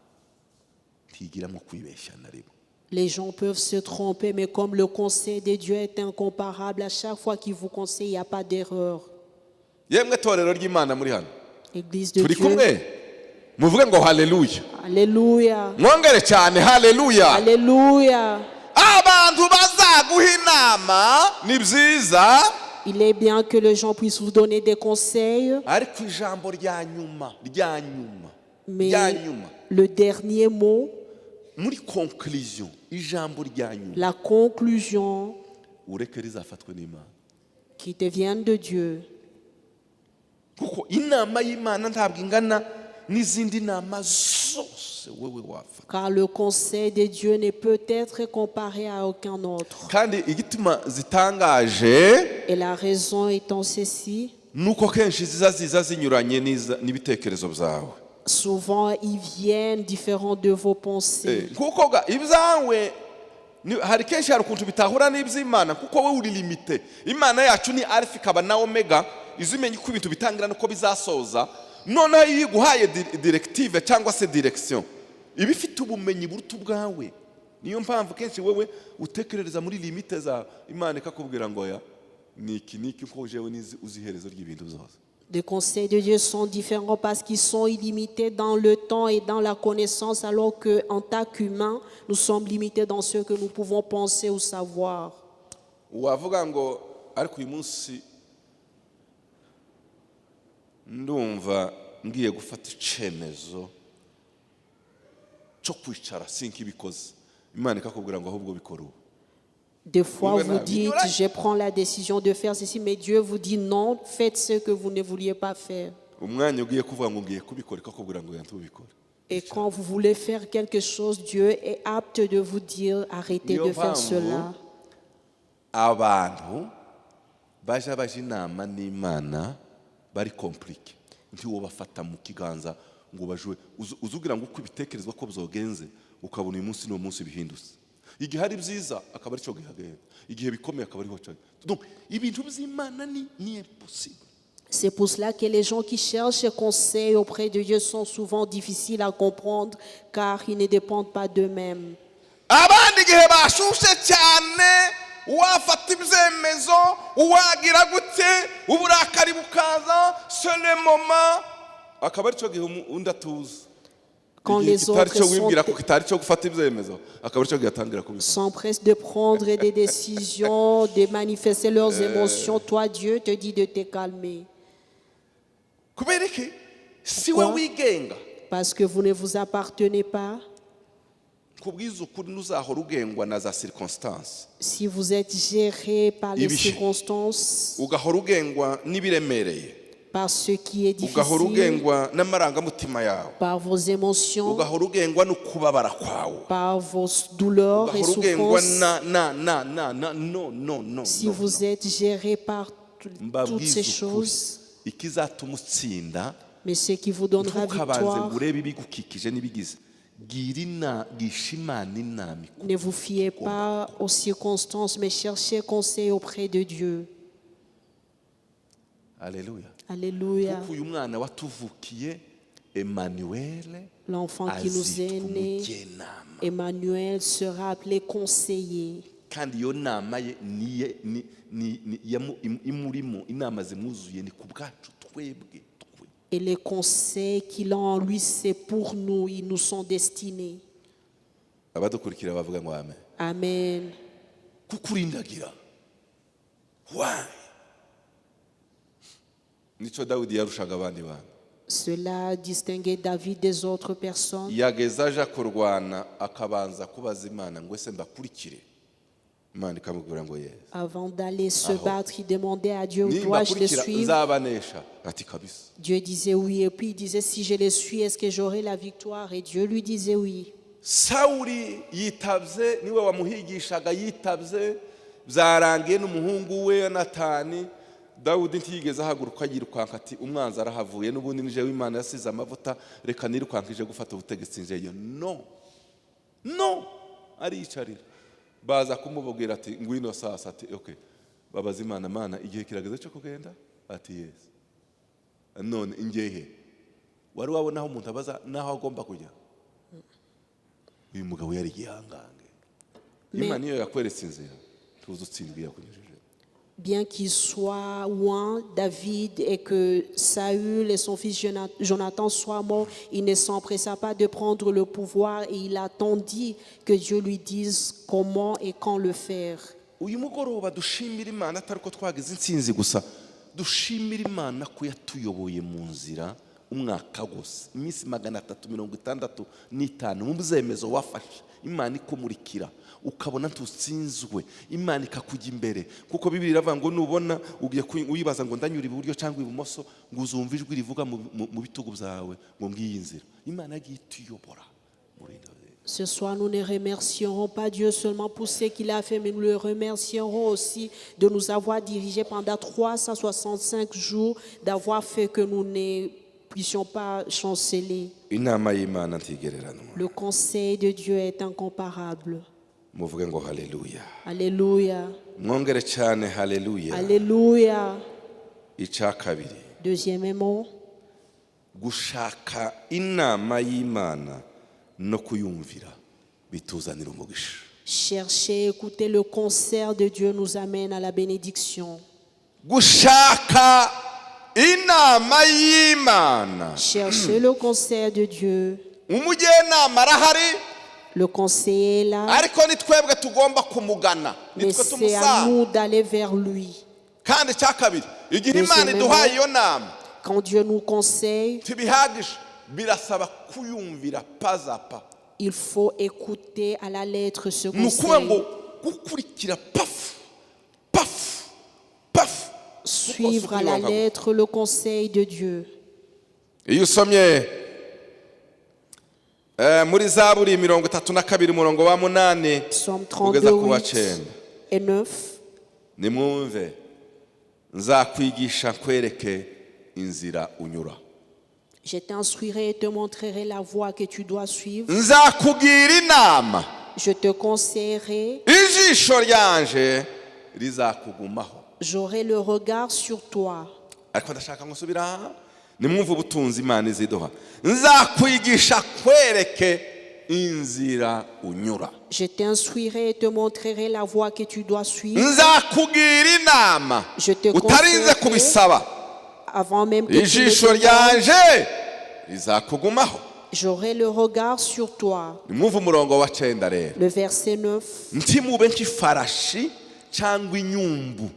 ntigiramo kwibeshya na rimwe. Les gens peuvent se tromper, mais comme le conseil de Dieu est incomparable, à chaque fois qu'il vous conseille, il n'y a pas d'erreur. Yemwe torero ry'Imana muri hano, Église de turi Dieu. Kumwe? Muvuge ngo haleluya. Alléluia. Mwongere cyane haleluya. Alléluia. Abantu bazaguha inama ni byiza, Il est bien que les gens puissent vous donner des conseils, ariko ijambo rya nyuma rya nyuma mais rya nyuma le dernier mot, muri conclusion, ijambo rya nyuma, la conclusion ureke rizafatwe n'Imana. Qui te vienne de Dieu. Kuko inama y'Imana ntabwo ingana n'izindi nama zose wowe wafata. Car le conseil de Dieu ne peut être comparé à aucun autre. Kandi igituma zitangaje Et la raison étant ceci, nuko kenshi ziza ziza zinyuranye n'ibitekerezo byawe. Souvent ils viennent différents de vos pensées. Eh, kuko ga ibyawe hari kenshi hari ukuntu bitahura n'iby'Imana, kuko wowe uri limité. Imana yacu ni Alpha ikaba na Omega, izi imenya uko ibintu bitangira nuko bizasoza. Noneho iyo iguhaye directive cyangwa se direction, iba ifite ubumenyi buruta ubwawe. Niyo mpamvu kenshi wowe utekerereza muri limite zawe, Imana ikakubwira ngo ya ni iki n'iki, kuko jewe nizi uzi iherezo ry'ibintu byose. Les conseils de Dieu sont différents parce qu'ils sont illimités dans le temps et dans la connaissance, alors qu'en tant qu'humains, nous sommes limités dans ce que nous pouvons penser ou savoir. Wavuga ngo ariko uyu munsi ndumva ngiye gufata icyemezo cyo kwicara sinkibikoze, Imana ikakubwira ngo ahubwo bikora ubu. Des fois, Oui, vous mais dites: je prends la décision de faire ceci, mais Dieu vous dit: non, faites ce que vous ne vouliez pas faire. Umwanya ugiye kuvuga ngo ngiye kubikora, ikakubwira ngo ntubikore. Et quand vous voulez faire quelque chose, Dieu est apte de vous dire: arrêtez Niyo de faire mpamvu cela. Abantu Baje baje inama n'Imana bari compliqué, ntiwobafata mu kiganza ngo bajwe. Uzugira ngo uko ibitekerezwa ko byogenze, ukabona uyu munsi n'uwo munsi bihindutse. Igihe ari byiza akaba aricyo gihagenda, igihe bikomeye akaba ariho cyane. Donc ibintu by'Imana ni impossible. C'est pour cela que les gens qui cherchent conseil auprès de Dieu sont souvent difficiles à comprendre, car ils ne dépendent pas d'eux-mêmes. Abandi igihe bashushe cyane, wafata ibyemezo, wagira gute, uburakari bukaza, c'est le moment akaba aricyo gihe undi atuza. Quand Igihe les kitari autres cyo wibwira ko sont, kitari cyo gufata ibyemezo, akaba aricyo gihe atangira kubikora. s'empressent de prendre des décisions, de manifester leurs émotions, toi, Dieu te dit de te calmer. Kubera iki? Si we Pourquoi? wigenga. Parce que vous ne vous appartenez pas. Kubwiza ukuri, ntuzahora ugengwa na za circonstances. Si vous êtes géré par les Ibihe. Circonstances, Ugahora ugengwa n'ibiremereye, par ce qui est ugahora difficile, ugengwa n'amarangamutima yawe, par vos émotions, ugahora ugengwa no kubabara kwawe, par vos douleurs et ugahora ugengwa souffrances, na na na na na no no no si no, vous no. êtes géré par toutes Mbabwize ces ukuri, choses, ikizatuma utsinda, mais ce qui vous donnera ntukabanze victoire, ngo urebe ibigukikije n'ibigize. Gira ina gisha Imana inama. Ne vous fiez pas aux circonstances, mais cherchez conseil auprès de Dieu. Aleluya. Alléluia. Kuko uyu mwana watuvukiye, Emmanuel, L'enfant qui nous est azitwa né, umujyanama. Emmanuel, sera appelé conseiller. Kandi iyo nama ye niye ni imurimo, inama zimwuzuye ni ku bwacu twebwe twe. Et les conseils qu'il a en lui, c'est pour nous, ils nous sont destinés. Abadukurikira bavuga ngo amen. Amen. Kukurindagira, why? Nicyo Dawidi yarushaga abandi bantu. Cela distinguait David des autres personnes. Yageze aja kurwana, akabanza kubaza Imana ngo: "Ese mbakurikire?" Imana ikamubwira ngo: "Yes." Avant d'aller se Aho. Battre, il demandait à Dieu: "Dois-je les "Nimbakurikira suivre?" nzabanesha?" Ati: "Kabisa." Dieu disait oui. Et puis il disait: "Si je les suis, est-ce que j'aurai la victoire?" Et Dieu lui disait oui. Sawuli yitabye, niwe wamuhigishaga, yitabye byarangiye n'umuhungu we Yonatani. Dawudi ntiyigeze ahaguruka yirukanka ati: "Umwanzi arahavuye, n'ubundi nije w'Imana yasize amavuta, reka nirukanka ije gufata ubutegetsi njeyo." No, no, ariyicarira. Baza kumubwira ati: "Ngwino sasa." Ati: "Okay." Babaza Imana: "Mana, igihe kirageze cyo kugenda?" Ati: "Yes." None ingehe wari wabona aho umuntu abaza n'aho agomba kujya? Uyu mugabo yari igihangange. Imana iyo yakweretse inzira, tuzi utsindwa iyo yakunyujije. Bien qu'il soit loin, David, et que Saül et son fils Jonathan soient morts, il ne s'empressa pas de prendre le pouvoir et il attendit que Dieu lui dise comment et quand le faire. Uyu mugoroba dushimira Imana atari ko twagize intsinzi gusa, dushimira Imana ko yatuyoboye mu nzira umwaka wose, iminsi 365 mu byemezo wafashe, Imana ikumurikira, ukabona ntutsinzwe, Imana ikakujya imbere. Kuko Bibiri iravuga ngo nubona ugiye wibaza ngo ndanyura iburyo cyangwa ibumoso, ngo uzumva ijwi rivuga mu bitugu byawe ngo: "Ngiyi nzira." Imana yagiye ituyobora muri ino. Ce soir, nous ne remercierons pas Dieu seulement pour ce qu'il a fait, mais nous le remercierons aussi de nous avoir dirigés pendant 365 jours, d'avoir fait que nous ne puissions pas chanceler. Inama y'Imana ntigereranwa. Le conseil de Dieu est incomparable. Muvuge ngo haleluya. Alléluia. Mwongere cyane: haleluya. Alléluia. Icya kabiri, Deuxièmement, gushaka inama y'Imana no kuyumvira bituzanira umugisha. Chercher, écouter le conseil de Dieu nous amène à la bénédiction. Gushaka inama y'Imana. Chercher le conseil de Dieu. Umujyanama arahari. Le conseiller est là, Ariko ni twebwe tugomba kumugana, mais nitwe c'est à tumusanga. Nous d'aller vers lui. Kandi icya kabiri, igihe Mbese Imana iduhaye iyo nama, Quand Dieu nous conseille, ntibihagije, birasaba kuyumvira pas à pas. Il faut écouter à la lettre ce Ni ukuvuga ngo conseil. Gukurikira pafu pafu pafu. Suivre à la lettre le conseil de Dieu. Iyo usomye muri Zaburi 32, umurongo wa 8 Psaume kugeza 32, ku wa 8 9, et 9. Nimwumve. Nzakwigisha nkwereke inzira unyura. Je t'instruirai et te montrerai la voie que tu dois suivre. Nzakugira inama. Je te conseillerai. Ijisho ryanje rizakugumaho. J'aurai le regard sur toi. Ariko ndashaka ngo nsubira nimwumve ubutunzi Imana iziduha. Nzakwigisha kwereke inzira unyura. Je t'instruirai et te montrerai la voie que tu dois suivre. Nzakugira inama Je te utarinze conseillerai kubisaba. Avant même que tu me Ijisho demandes, ryanje rizakugumaho. j'aurai le regard sur toi. Nimwumve umurongo wa 9 rero. Le verset 9. Ntimube nk'ifarashi cyangwa inyumbu.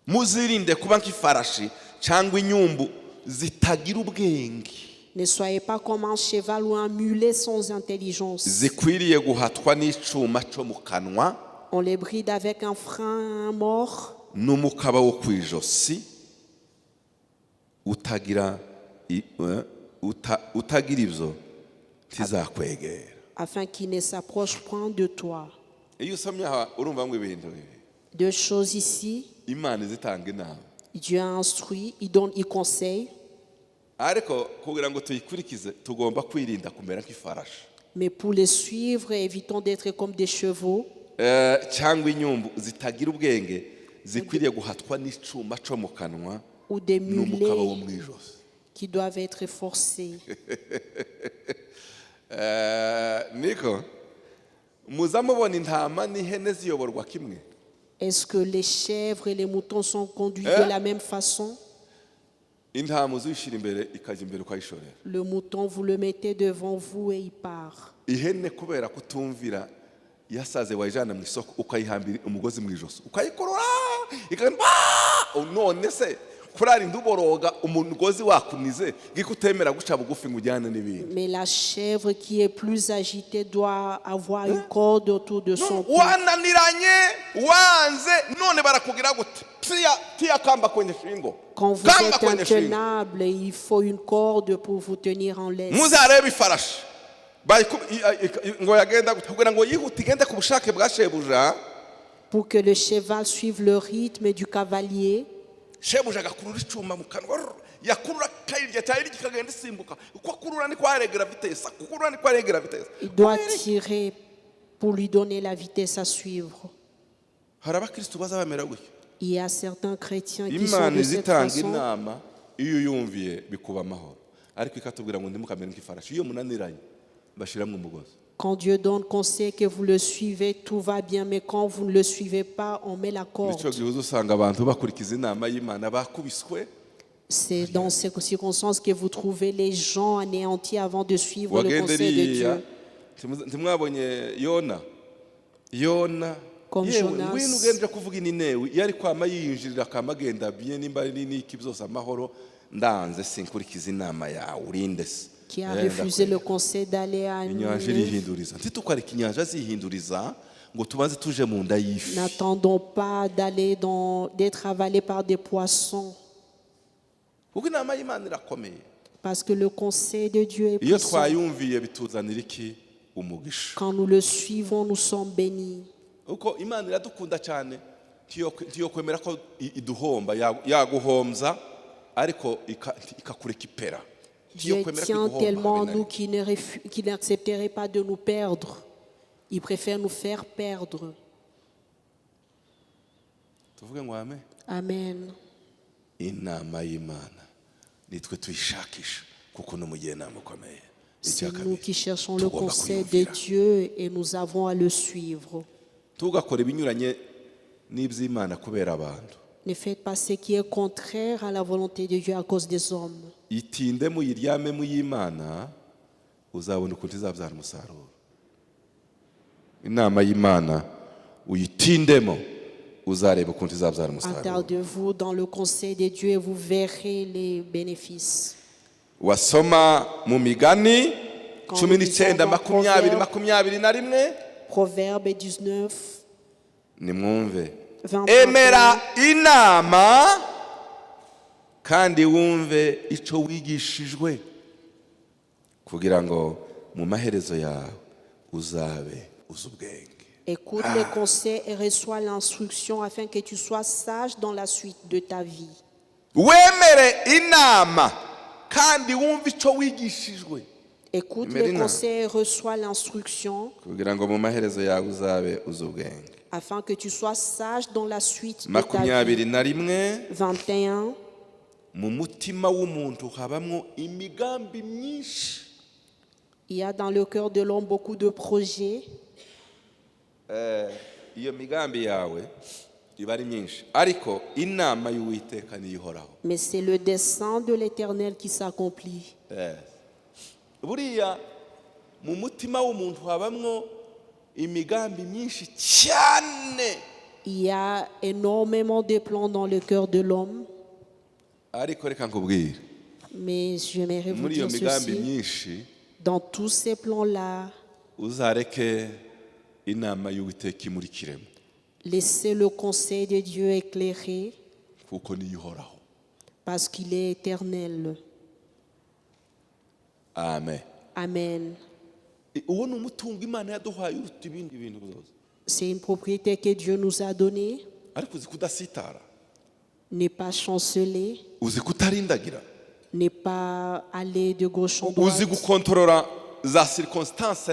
Muzirinde kuba nk'ifarashi cyangwa inyumbu zitagira ubwenge, Ne soyez pas comme un cheval ou un mulet sans intelligence. Zikwiriye guhatwa n'icuma cyo mu kanwa On les bride avec un frein mort n'umukaba wo ku ijosi utagira utagira ibyo ntizakwegera. Afin qu'il ne s'approche point de toi. Iyo usomye aha urumva ngo ibintu bibiri. Deux choses ici. Imana izitanga inama. Dieu a instruit, il donne, il conseille. Ariko kugira ngo tuyikurikize tugomba kwirinda kumera nk'ifarashi Mais pour les suivre, évitons d'être comme des chevaux cyangwa inyumbu zitagira ubwenge zikwiriye guhatwa n'icuma cyo mu kanwa ou des n'umukaba wo mulets mu ijosi. Qui doivent être forcés. Niko muza mubona intama n'ihene ziyoborwa kimwe? Est-ce que les chèvres et les moutons sont conduits Hein? de la même façon? Intama uzuyishyira imbere ikajya imbere ukayishorera. Le mouton, vous le mettez devant vous et il part. Ihene kubera kutumvira yasaze wayijyana mu isoko ukayihambira umugozi mu ijosi ukayikurura ikagenda. None se kurarinda uboroga umugozi wakunize ngiko utemera guca bugufi ngo ujyane n'ibindi? Mais la chèvre qui est plus agitée doit avoir une corde autour de son cou. Wananiranye wanze none barakugira gute? Tia tia kamba kwenye shingo. Quand vous Kamba êtes kwenye shingo. intenable, il faut une corde pour vous tenir en laisse. Muzarebe ifarashi ngo yagenda gute kugira ngo yihute igende ku bushake bwa shebuja. Pour que le cheval suive le rythme du cavalier, Shebuja agakurura icuma mu kanwa rrr, yakurura akayirya cyayirya ikagenda isimbuka. Uko akurura niko aregera vitesse, akurura niko aregera vitesse. Il doit tirer pour lui donner la vitesse à suivre. Hari abakristu baza bamera gutyo. Il y a certains chrétiens qui sont Imana de cette izitanga façon. Inama iyo uyumviye bikuba amahoro ariko ikatubwira ngo ntimukamere nk'ifarashi iyo munaniranye bashyiramo umugozi. Quand Dieu donne conseil que vous le suivez, tout va bien, mais quand vous ne le suivez pas, on met la corde. Nicyo gihe uza usanga abantu bakurikiza inama y'Imana bakubiswe. C'est dans ces circonstances que vous trouvez les gens anéantis avant de suivre le Wagende conseil de iriya Dieu. Ntimwabonye Yona? Yona Comme yewe Jonas. ngwino ugende kuvuga i Ninewi iyo ari kwama yiyinjirira akama agenda bien nimba ari n'iki byose amahoro. Ndanze sinkurikiza inama yawe urinde se? Qui a refusé le conseil d'aller à Inyanja Ninive. irihinduriza ntitukareka inyanja zihinduriza ngo tubanze tuje mu nda y'ifi. N'attendons pas d'être avalés par des poissons, Kuko inama y'Imana irakomeye. Parce que le conseil de Dieu est Iyo puissant. twayumviye bituzanira iki? Umugisha. Quand nous le suivons, nous sommes bénis. Kuko Imana iradukunda cyane ntiyokwemera ko iduhomba yaguhombza ariko ikakureka ipera. Dieu Ntiyokwemera ko tient iguhomba tellement à habe na nous rimwe. qu'il n'accepterait pas de nous perdre. Il préfère nous faire perdre. Tuvuge ngo amen. Amen. Inama y'Imana nitwe tuyishakisha kuko ni umujyanama ukomeye. C'est Icya nous kabiri, qui cherchons le tugomba conseil de kuyumvira. Dieu et nous avons à le suivre. Tugakora ibinyuranye n'iby'Imana kubera abantu. Ne faites pas ce qui est contraire à la volonté de Dieu à cause des hommes. Itinde muyiryamemo y'Imana uzabona ukuntu izabyara umusaruro. Inama y'Imana uyitindemo uzareba ukuntu izabyara umusaruro. Attardez-vous dans le conseil de Dieu et vous verrez les bénéfices. Wasoma mu Migani 19 20 21. Proverbe 19, Nimwumve. 20. Emera inama kandi wumve icyo wigishijwe kugira ngo mu maherezo yawe uzabe uzi ubwenge. Écoute les conseils et reçois l'instruction afin que tu sois sage dans la suite de ta vie. Wemere inama kandi wumve icyo wigishijwe. Écoute les Mérina. Conseils et reçois l'instruction Kugira ngo mu maherezo yawe uzabe uzi ubwenge. Afin que tu sois sage dans la suite de ta vie. 21. 21. Mu mutima w'umuntu habamwo imigambi myinshi. Il y a dans le cœur de l'homme beaucoup de projets. Iyo migambi yawe iba ari myinshi ariko inama y'Uwiteka niyo ihoraho. Mais c'est le dessein de l'Éternel qui s'accomplit. Buriya mu mutima w'umuntu habamwo imigambi myinshi cyane. Il y a énormément de plans dans le cœur de l'homme, Ariko reka nkubwire, mais j'aimerais vous muri iyo dire migambi ceci. myinshi, Dans tous ces plans-là, uzareke inama y'Uwiteka imurikiremo, laissez le conseil de Dieu éclairer kuko niyo ihoraho. Parce qu'il est éternel. Amen. Amen. Uwo ni umutungo Imana yaduhaye uruta ibindi bintu byose. C'est une propriété que Dieu nous a donnée. Ariko uzi kudasitara, Ne pas chanceler, uzi kutarindagira, ne pas aller de gauche en uzi droite, gukontorora za circonstances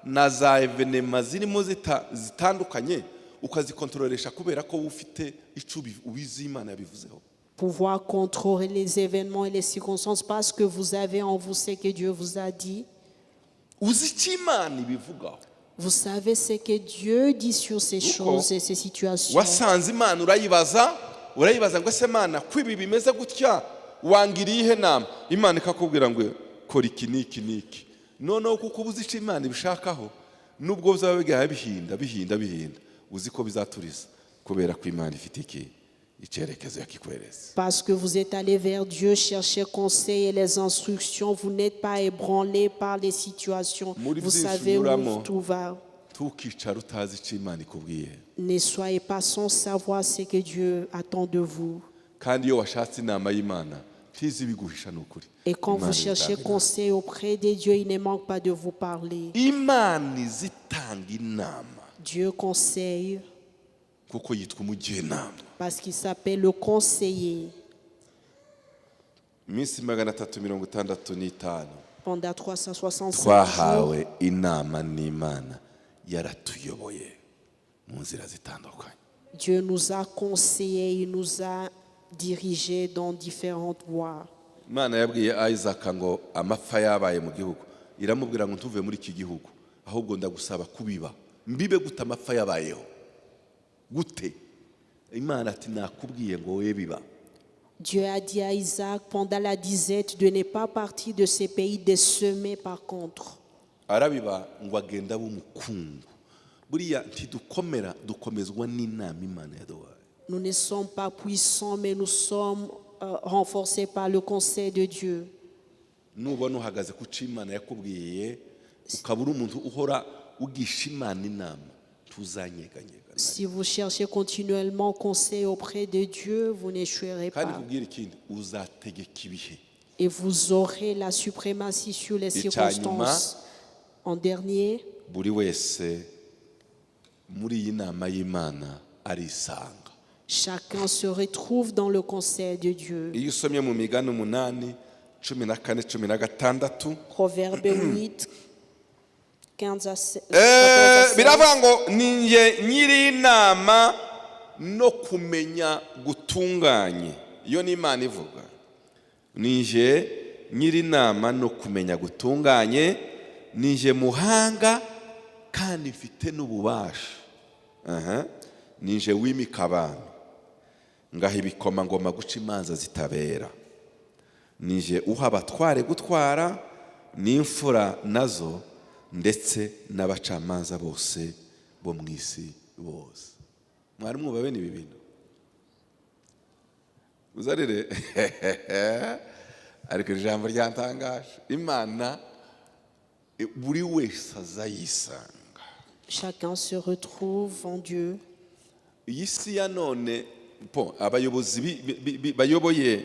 na za événements zirimo zitandukanye ukazikontroresha kubera ko wowe ufite icyo ubizi Imana yabivuzeho. Pouvoir contrôler les événements et les circonstances parce que vous avez en vous ce que Dieu vous a dit. Uzi icyo Imana ibivugaho. Vous savez ce que Dieu dit sur ces Uko choses et ces situations. Wasanze Imana urayibaza urayibaza ngo ese Mana ko ibi bimeze gutya wangiriye iyihe nama? Imana ikakubwira ngo kora iki n'iki n'iki. Noneho kuko uba uzi icyo Imana ibishakaho nubwo bizaba bigaye bihinda bihinda bihinda uzi ko bizaturiza kubera ko Imana ifite iki icyerekezo yakikwereza. Parce que vous êtes allé vers Dieu chercher conseil et les instructions, vous n'êtes pas ébranlé par les situations. Muri Vous byinshi savez où unyuramo, tout va. Ntukicara utazi icyo Imana ikubwiye. Ne soyez pas sans savoir ce que Dieu attend de vous. Kandi iyo washatse inama y'Imana ntizi ibiguhisha ni ukuri. Et quand vous Imana cherchez izitanga inama. Conseil auprès de Dieu, il ne manque pas de vous parler. Imana izitanga inama Dieu conseille kuko yitwa umujyanama. Parce qu'il s'appelle le conseiller. Iminsi 365 Pendant 365 jours, twahawe inama n'Imana yaratuyoboye mu nzira zitandukanye. Dieu nous a conseillés, il nous a dirigés dans différentes voies. Imana yabwiye Isaac ngo amapfa yabaye mu gihugu iramubwira ngo ntuve muri iki gihugu ahubwo ndagusaba kubiba. Mbibe gute amapfa yabayeho gute? Imana ati nakubwiye ngo we biba. Dieu a dit à Isaac pendant la disette de ne pas partir de ces pays, de semer par contre. Arabiba ngo agende abe umukungu. Buriya ntidukomera dukomezwa n'inama Imana yaduhaye. Nous ne sommes pas puissants, mais nous sommes renforcés par le conseil de Dieu. Nubona uhagaze ku cyo Imana yakubwiye ukaba uri umuntu uhora ugisha Imana inama ntuzanyeganyega. Si vous cherchez continuellement conseil auprès de Dieu, vous n'échouerez Kandi pas. Kubwira ikindi uzategeka ibihe. Et vous aurez la suprématie sur les Icya nyuma, circonstances. En dernier, buri wese muri iyi nama y'Imana arisanga. Chacun se retrouve dans le conseil de Dieu. Iyo usomye mu Migani 8:14 16, Proverbe 8, 15 à 16, 14 à 16. Biravuga ngo ni njye nyiri inama no kumenya gutunganye. Iyo ni Imana ivuga ni njye nyiri inama no kumenya gutunganye ni njye muhanga kandi mfite n'ububasha. Aha. Ni njye wimika abantu ngaha ibikomangoma guca imanza zitabera ni njye uha abatware gutwara n'imfura nazo ndetse n'abacamanza bose bo mu isi bose. Mwari mwuba bene ibi bintu uzarire ariko iri jambo ryantangaje. Imana buri wese aza yisanga. Chacun se retrouve en Dieu. Iyi si ya none po abayobozi bayoboye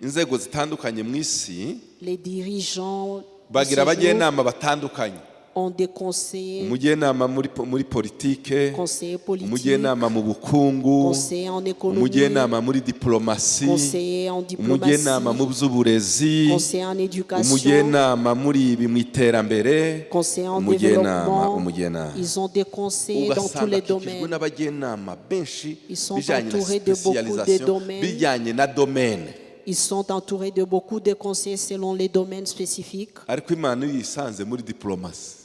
inzego zitandukanye mu isi Les dirigeants de bagira ce jour abajyanama batandukanye. Ont des conseillers, Umujyanama muri politike, conseillers politiques, umujyanama mu bukungu, conseillers en économie, umujyanama muri diplomasi, conseillers en umujyanama mu diplomatie, by'uburezi, conseillers en éducation, umujyanama muri ibi mu iterambere, conseillers en umujyanama, développement. umujyanama. Ils ont des conseillers dans tous Ugasanga les akikijwe domaines. n'abajyanama benshi Ils sont bijyanye na entourés de beaucoup de spécialisation, domaines. Bijyanye na domaine. Ils sont entourés de beaucoup de conseillers selon les domaines spécifiques. Ariko Imana iyo yisanze muri diplomasi,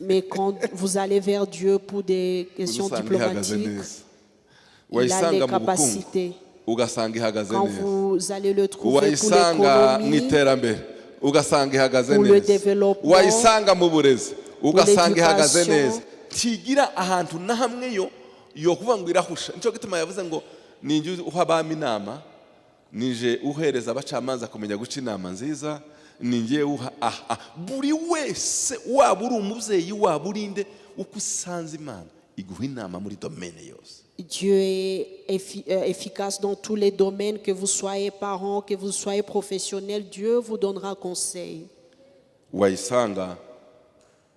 Mais quand vous allez vers Dieu pour des questions usanga ihagaze diplomatiques, neza. Il a les Wayisanga mu bukungu, capacités. ugasanga ihagaze Quand neza. vous allez le trouver pour Wayisanga mu l'économie, iterambere, ugasanga ihagaze pour le neza. développement, Wayisanga mu burezi, ugasanga ihagaze l'éducation. Neza. Ntigira ahantu na hamwe yo kuvuga ngo irahusha. Nicyo gituma yavuze ngo ninjye uha abami inama, nije uhereza abacamanza kumenya guca inama nziza, ninjye uha aha buri wese, waba uri umubyeyi, waba uri nde, uko usanze Imana iguha inama muri domaine yose. Dieu est efficace dans tous les domaines, que vous soyez parent, que vous soyez professionnel, Dieu vous donnera conseil. Wayisanga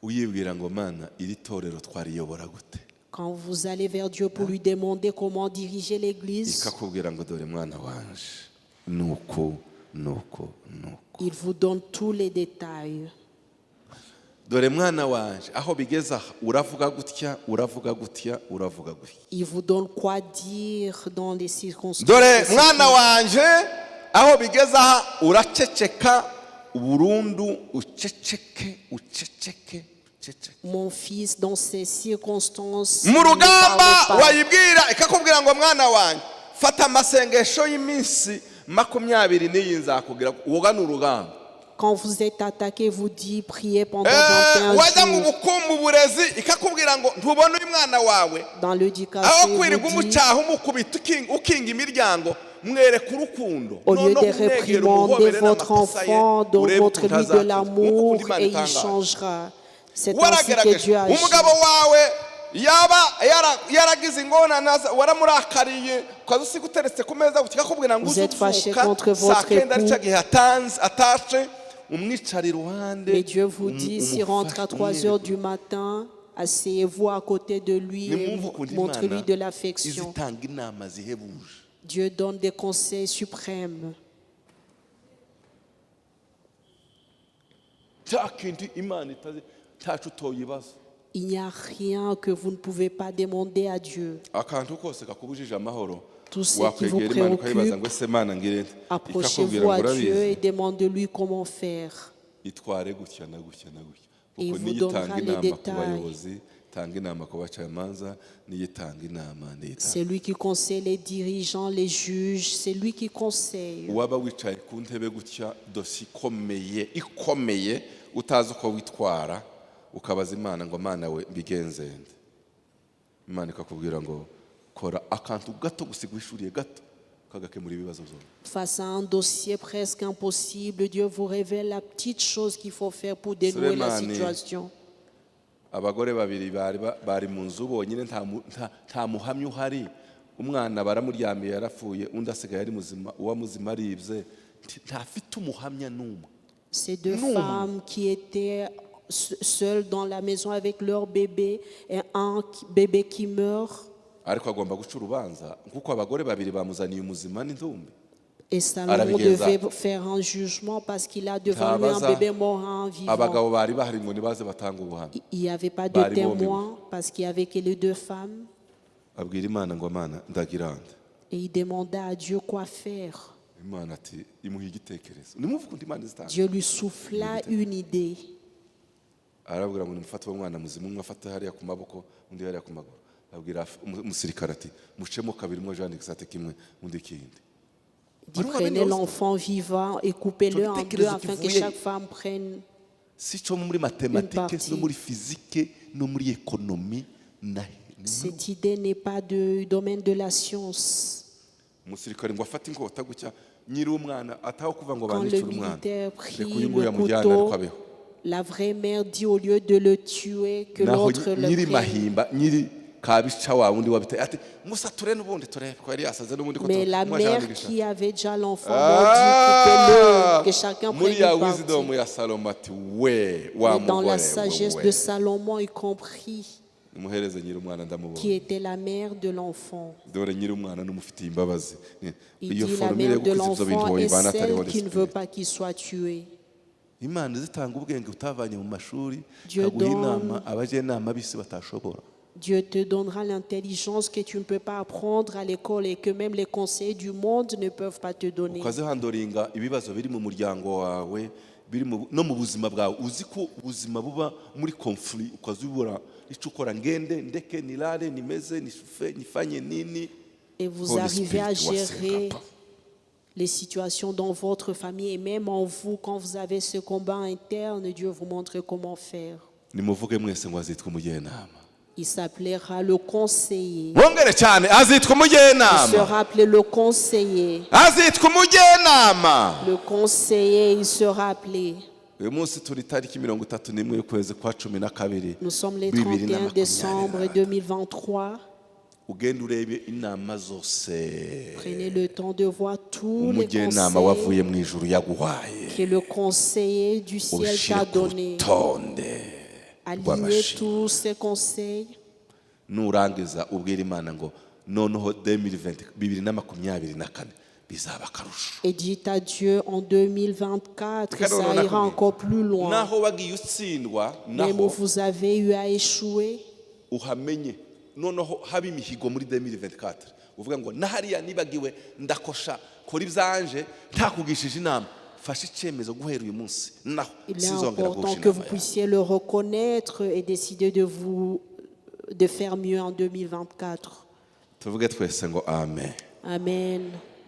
uyibwira ngo Mana, iri torero twariyobora gute? Quand vous allez vers Dieu pour lui demander comment diriger l'Église, Ikakubwira ngo dore mwana wanje, nuko nuko nuko. Il vous donne tous les détails. Dore mwana wanje, aho bigeze aha uravuga gutya, uravuga gutya, uravuga gutya. Il vous donne quoi dire dans les circonstances. Dore mwana wanje, aho bigeze aha uraceceka burundu, uceceke, uceceke, uceceke. Mon fils, dans ces circonstances, Mu ne rugamba parle pas. wayibwira ikakubwira ngo mwana wanjye, fata amasengesho y'iminsi 20 n'iyi nzakubwira woga ni urugamba. Quand vous êtes attaqué, vous dit priez pendant Eh, 21 wajya mu jours. bukungu, burezi, ikakubwira ngo ntubone uyu mwana wawe, Dans l'éducation, aho il kwirirwa vous dit, umucyaha umukubita ukinga imiryango, mwereka urukundo. au lieu Noneho de umwegere, réprimander umuhobere votre n'amakosa ye, enfant, urebe ukuntu montre-lui de azakuza. l'amour Nk'uko Imana et il itangaje. Changera. C'est ainsi que Waragerageje Dieu agit. umugabo wawe yaba yaragize ingorane waramurakariye, ukaza usiga uteretse ku meza kikakubwira ngo Vous uze êtes fâché ubyuka contre saa votre kenda époux. aricyo gihe atanze atashe, umwicara iruhande, Mais Dieu vous dit, s'il rentre à umufashe, 3 umwereke. Heures du matin, asseyez-vous à côté de lui et Nimwumve ukuntu montrez-lui Imana de l'affection. izitanga inama zihebuje. Dieu donne des conseils suprêmes. Cya kintu Imana itazi ntacu utoyibaza. Il n'y a rien que vous ne pouvez pas demander à Dieu. Akantu kose kakubujije amahoro, Tout ce qui vous wakwegera Imana ukayibaza préoccupe, ngo ese Mana ngire nte? approchez-vous Ikakubwira ngo à Dieu urabizi, et demandez-lui comment faire. Itware gutya na gutya na gutya. Et il Kuko vous niyo donnera itanga les inama ku détails. bayobozi, itanga inama ku bacamanza, niyo itanga inama, niyo itanga. C'est lui qui conseille les dirigeants, les juges, c'est lui qui conseille. Waba wicaye ku ntebe gutya, dosiye ikomeye ikomeye, utazi uko witwara, ukabaza Imana ngo Mana we, mbigenze nde? Imana ikakubwira ngo kora akantu gato gusa iguhishuriye gato kagakemura ibibazo byose. Face à un dossier presque impossible, Dieu vous révèle la petite chose qu'il faut faire pour dénouer la Sulemani. Situation. Abagore babiri bari mu nzu bonyine, nta muhamya uhari, umwana baramuryamiye yarapfuye, undi asigaye ari muzima, uwa muzima aribye. Ntafite umuhamya n'umwe. Ces deux Non. femmes qui étaient seules dans la maison avec leur bébé et un bébé qui meurt. Ariko agomba guca urubanza kuko abagore babiri bamuzaniye umuzima n'intumbi. Et Salomon Arabigenza. Devait faire un jugement parce qu'il a devant lui un Ntabaza bébé mort et un vivant. Abagabo bari bahari ngo nibaze batanga ubuhamya. Il n'y avait pas de Bari bombi. témoins parce qu'il n'y avait que les deux femmes. Abwira Imana ngo Mana, ndagira nde? Et il demanda à Dieu quoi faire. Imana ati imuha igitekerezo. Nimwumve ukuntu Imana izitanga. Dieu lui souffla une idée. Arabwira ngo nimufate uwo mwana muzima, umwe afate hariya ku maboko, undi hariya ku maguru. Abwira umusirikare ati mucemo kabiri, umwe ajane igisate kimwe, undi ikindi. Il dit, Wari prenez wabonye l'enfant vivant et coupez-le en deux Igitekerezo afin que kivuye chaque femme prenne si cyo muri matematike, partie. No muri fizike, no muri ekonomi na Cette idée n'est pas du domaine de la science. Umusirikare ngo afate inkota gutya, nyiri umwana ataho kuva ngo Quand le banicure umwana, militaire prit reka uyu nguyu le amujyane ariko couteau, abeho. La vraie mère dit au lieu de le tuer, que Naho l'autre le nyiri prenne. mahimba nyiri Kabica wa wundi wabiteye ati musature n'ubundi turebe ko yari yasaze n'ubundi ko Mais la mwaje abandi mère gushaka. qui avait déjà l'enfant mort dit, coupez-le, que chacun Muri prenne ya une partie. wisdom ya Salomo ati we wa Mais dans mugore la sagesse we de Salomon, y compris, muhereze nyiri umwana ndamubonye. Qui était la mère de l'enfant. Dore nyiri umwana n'umufitiye imbabazi. Il Iyo dit, la formule mère yo de gukiza ibyo bintu l'enfant est woyivana atari celle Holy qui ne veut Spirit. Pas qu'il soit tué. Imana zitanga ubwenge utavanye mu mashuri, Dieu ikaguha donne- inama abajyanama b'isi batashobora. Dieu te donnera l'intelligence que tu ne peux pas apprendre à l'école et que même les conseillers du monde ne peuvent pas te donner. Ukazihandlinga ibibazo biri mu muryango wawe biri no mu buzima bwawe uzi ko ubuzima buba muri conflit ukazibura icyo ukora ngende ndeke nilale nimeze nishufe nifanye nini. Et vous Holy arrivez à Spirit gérer waseka. Les situations dans votre famille et même en vous, quand vous avez ce combat interne, Dieu vous montre comment faire. Nimuvuge mwese ngo azitwa umujyanama. Il s'appellera le conseiller. Mwongere cyane azitwa Il umujyanama. Sera appelé le conseiller. Azitwa umujyanama. Le conseiller, il sera appelé. Uyu munsi turi tariki 31 y'ukwezi kwa 12 Nous sommes les bibiri na 31 makumyabiri décembre na 2023. Ugenda urebe inama zose Prenez le temps de voir tous les umujyanama conseils wavuye mu ijuru yaguhaye que le conseiller du ciel ubishyire t'a ku donné. rutonde Alignez rw'amashimwe. Tous ces conseils. Nurangiza ubwira Imana ngo noneho 2020 2024 bizaba akarusho. Et dites à Dieu, en 2024, Reka ça noneho ira nakubwira. Encore plus loin. Naho wagiye utsindwa Même où naho vous avez eu à échouer, uhamenye noneho haba imihigo muri 2024 uvuga ngo nahariya nibagiwe ndakosha kora ibyanje ntakugishije inama fashe icyemezo guhera uyu munsi naho il est sinzongera important guhusha que vous inama yawe. Puissiez le reconnaître et décider de faire mieux en 2024. Tuvuge twese ngo amen. Amen.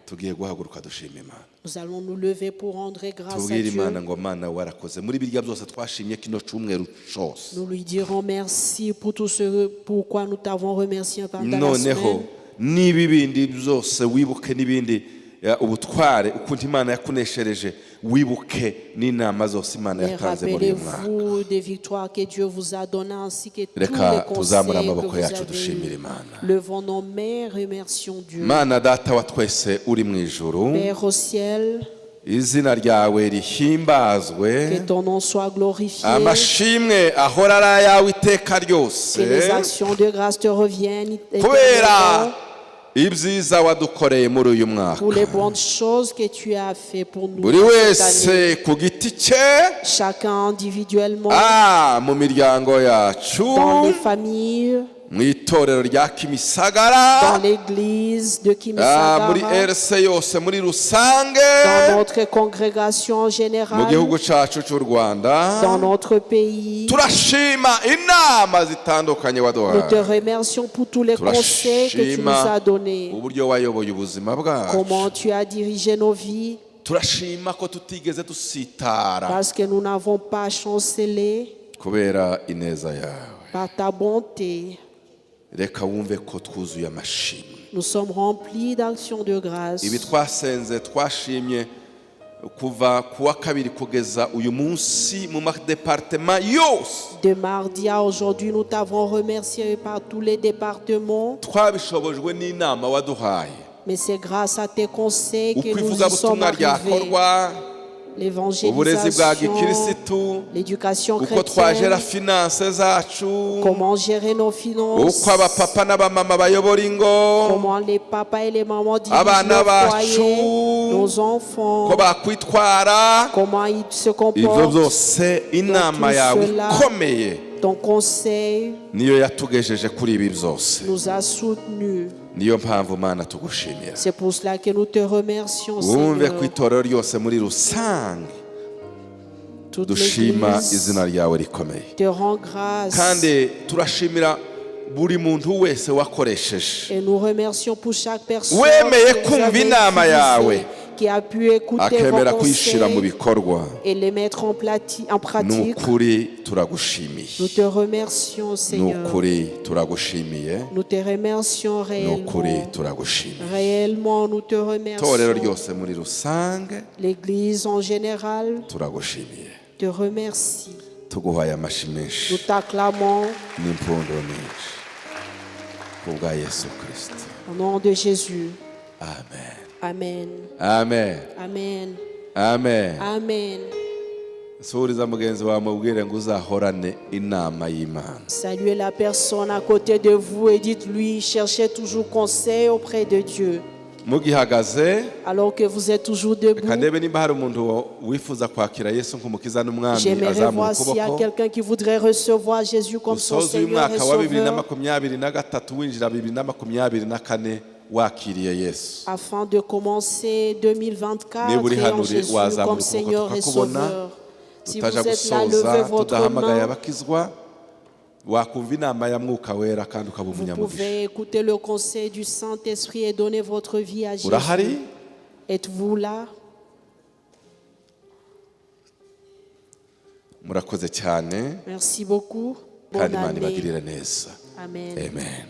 Tugiye guhaguruka dushima Imana. Nous allons nous lever pour rendre grâce à Tubwire Dieu. Imana ngo Mana warakoze muri birya byose twashimye kino cyumweru cyose. Nous lui dirons merci pour tout ce pourquoi nous t'avons remercié pendant la Noneho semaine. Niba ibindi byose wibuke n'ibindi ya, ubutware ukuntu Imana yakuneshereje wibuke n'inama zose Imana Mais yatanze muri uyu mwaka. rappelez-vous des victoires que Dieu vous a données ainsi que tous Reka les conseils tuzamure que amaboko vous yacu avez dushimire eus. Imana. Levons nos mains, remercions Dieu. Mana data wa twese uri mu ijuru, Père au ciel, izina ryawe rihimbazwe, que ton nom soit glorifié, amashimwe ahora ari ayawe iteka ryose que les actions de grâce te reviennent kubera éternellement ibyiza wadukoreye muri uyu mwaka. Pour les bonnes choses que tu as fait pour nous Buri cette année. Wese ku giti cye, Chacun individuellement, ah, mu miryango yacu, dans les familles, mu itorero rya Kimisagara, dans l'église de ah, muri Kimisagara, RC yose muri rusange, dans notre congrégation en mu général, gihugu cyacu cy'u Rwanda, dans notre pays. Turashima inama zitandukanye Nous te waduhaye. Remercions pour tous les conseils que tu nous Turashima as donnés. Uburyo wayoboye ubuzima bwacu. Comment tu as dirigé nos vies, Turashima ko tutigeze dusitara parce que nous n'avons pas chancelé kubera ineza yawe. Par ta bonté. Reka wumve ko twuzuye amashimwe. Nous sommes remplis d'actions de grâce. Ibi twasenze twashimye kuva ku wa kabiri kugeza uyu munsi mu madepartema yose, De mardi à aujourd'hui, nous t'avons remercié par tous les départements, twabishobojwe n'inama waduhaye, mais c'est grâce à tes conseils uko que nous y sommes ivugabutumwa arrivés. ryakorwa, uburezi bwa L'évangélisation, gikirisitu, l'éducation uko twagera chrétienne, finance zacu, comment gérer nos finances, uko abapapa n'abamama bayobora ingo, comment les papas et les mamans dirigent Abana leur bacu, foyer, nos enfants, ko bakwitwara, comment ils se ibyo comportent. Byose inama Tout yawe cela, ikomeye ton conseil niyo yatugejeje kuri ibi byose. Nous a soutenus. Niyo mpamvu Mana tugushimira. C'est pour cela que nous te remercions, Wumve Seigneur. ku itorero ryose muri rusange Toute dushima l'Église izina ryawe rikomeye te rend grâce. Kandi turashimira buri muntu wese wakoresheje Et nous remercions pour chaque personne wemeye que vous kumva avez inama yawe utilisée, qui a pu écouter akemera vos kuyishyira mu conseils bikorwa. Et les mettre en Ni pratique. ukuri turagushimiye. Nous te remercions, Ni Seigneur. ukuri turagushimiye. Nous te remercions Ni ukuri réellement. turagushimiye. Réellement, nous te Itorero remercions. Ryose muri rusange L'Église en général turagushimiye. Te remercie. Tuguhaye amashyi menshi Nous t'acclamons. N'impundu nyinshi. Ku bwa Yesu Kirisito. Au nom de Jésus. Amen. Amen. Amen. Amen. Amen. Amen. Suhuriza mugenzi wawe mubwire ngo uzahorane inama y'Imana. Saluez la personne à côté de vous et dites-lui, cherchez toujours conseil auprès de Dieu. Mugihagaze, Alors que vous êtes toujours debout, reka ndebe nimba hari umuntu wifuza kwakira Yesu nk'umukiza n'umwami j'aimerais azamura voir s'il y a ukuboko. quelqu'un qui voudrait recevoir Jésus comme son Usoza uyu Seigneur et mwaka wa bibiri na Sauveur makumyabiri na gatatu winjira 2024 wakiriye Yesu. Afin de commencer 2024 Niba uri et hano en uri Jésus wazamura comme ukuboko Seigneur et tukakubona. Sauveur. Si vous Tutaja êtes là, gusoza levez votre tudahamagaye main. abakizwa wakumva inama ya Mwuka Wera kandi ukaba Vous umunyamugisha. pouvez écouter le conseil du Saint-Esprit et donner votre vie à Jésus. Urahari? Êtes-vous là? Murakoze cyane. Merci beaucoup. Kandi Bonne Imana année. ibagirire neza. Amen. Amen.